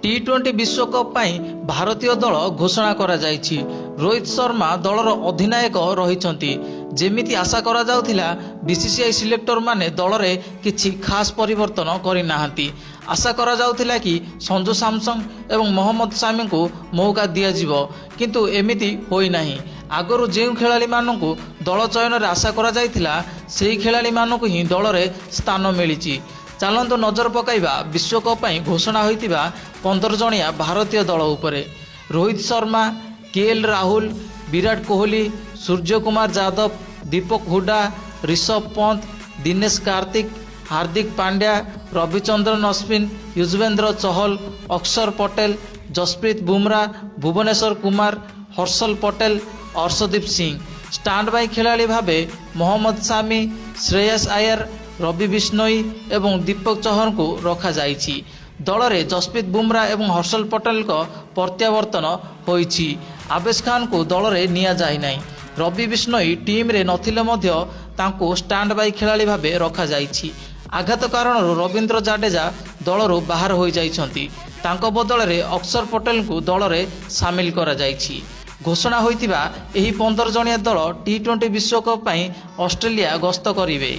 ଟି-20 ବିଶ୍ୱକପ୍ ପାଇଁ ଭାରତୀୟ ଦଳ ଘୋଷଣା କରାଯାଇଛି। ରୋହିତ ଶର୍ମା ଦଳର ଅଧିନାୟକ ରହିଛନ୍ତି। ଯେମିତି ଆଶା କରାଯାଉଥିଲା, ବିସିସିଆଇ ସିଲେକ୍ଟରମାନେ ଦଳରେ କିଛି ଖାସ୍ ପରିବର୍ତ୍ତନ କରିନାହାନ୍ତି। ଆଶା କରାଯାଉଥିଲା କି ସଞ୍ଜୁ ସାମସନ ଏବଂ ମହମ୍ମଦ ସାମିଙ୍କୁ ମଉକା ଦିଆଯିବ, କିନ୍ତୁ ଏମିତି ହୋଇନାହିଁ। ଆଗରୁ ଯେଉଁ ଖେଳାଳିମାନଙ୍କୁ ଦଳ ଚୟନରେ ଆଶା କରାଯାଇଥିଲା, ସେହି ଖେଳାଳିମାନଙ୍କୁ ହିଁ ଦଳରେ ସ୍ଥାନ ମିଳିଛି। ଚାଲନ୍ତୁ ନଜର ପକାଇବା ବିଶ୍ୱକପ୍ ପାଇଁ ଘୋଷଣା ହୋଇଥିବା 15 ଜଣିଆ ଭାରତୀୟ ଦଳ ଉପରେ। ରୋହିତ ଶର୍ମା, କେ ଏଲ୍ ରାହୁଲ, ବିରାଟ କୋହଲି, ସୂର୍ଯ୍ୟକୁମାର ଯାଦବ, ଦୀପକ ହୁଡା, ରିଷଭ ପନ୍ତ, ଦିନେଶ କାର୍ତ୍ତିକ, ହାର୍ଦ୍ଦିକ ପାଣ୍ଡ୍ୟା, ରବିଚନ୍ଦ୍ରନ ଅଶ୍ୱିନ, ୟୁଜବେନ୍ଦ୍ର ଚହଲ, ଅକ୍ଷର ପଟେଲ, ଜସପ୍ରୀତ ବୁମରା, ଭୁବନେଶ୍ୱର କୁମାର, ହର୍ଷଲ ପଟେଲ, ଅର୍ଶଦୀପ ସିଂ। ଷ୍ଟାଣ୍ଡ ବାଇ ଖେଳାଳି ଭାବେ ମହମ୍ମଦ ସାମି, ଶ୍ରେୟସ ଆୟର, ରବି ବିଷ୍ଣୋଇ ଏବଂ ଦୀପକ ଚହରଙ୍କୁ ରଖାଯାଇଛି। ଦଳରେ ଜସପ୍ରୀତ ବୁମରା ଏବଂ ହର୍ଷଲ ପଟେଲଙ୍କ ପ୍ରତ୍ୟାବର୍ତ୍ତନ ହୋଇଛି। ଆବେଶ ଖାନଙ୍କୁ ଦଳରେ ନିଆଯାଇନାହିଁ। ରବି ବିଷ୍ଣୋଇ ଟିମ୍ରେ ନଥିଲେ ମଧ୍ୟ ତାଙ୍କୁ ଷ୍ଟାଣ୍ଡ ବାଇ ଖେଳାଳି ଭାବେ ରଖାଯାଇଛି। ଆଘାତ କାରଣରୁ ରବୀନ୍ଦ୍ର ଜାଡେଜା ଦଳରୁ ବାହାର ହୋଇଯାଇଛନ୍ତି। ତାଙ୍କ ବଦଳରେ ଅକ୍ଷର ପଟେଲଙ୍କୁ ଦଳରେ ସାମିଲ କରାଯାଇଛି। ଘୋଷଣା ହୋଇଥିବା ଏହି 15 ଜଣିଆ ଦଳ ଟି-20 ବିଶ୍ୱକପ୍ ପାଇଁ ଅଷ୍ଟ୍ରେଲିଆ ଗସ୍ତ କରିବେ।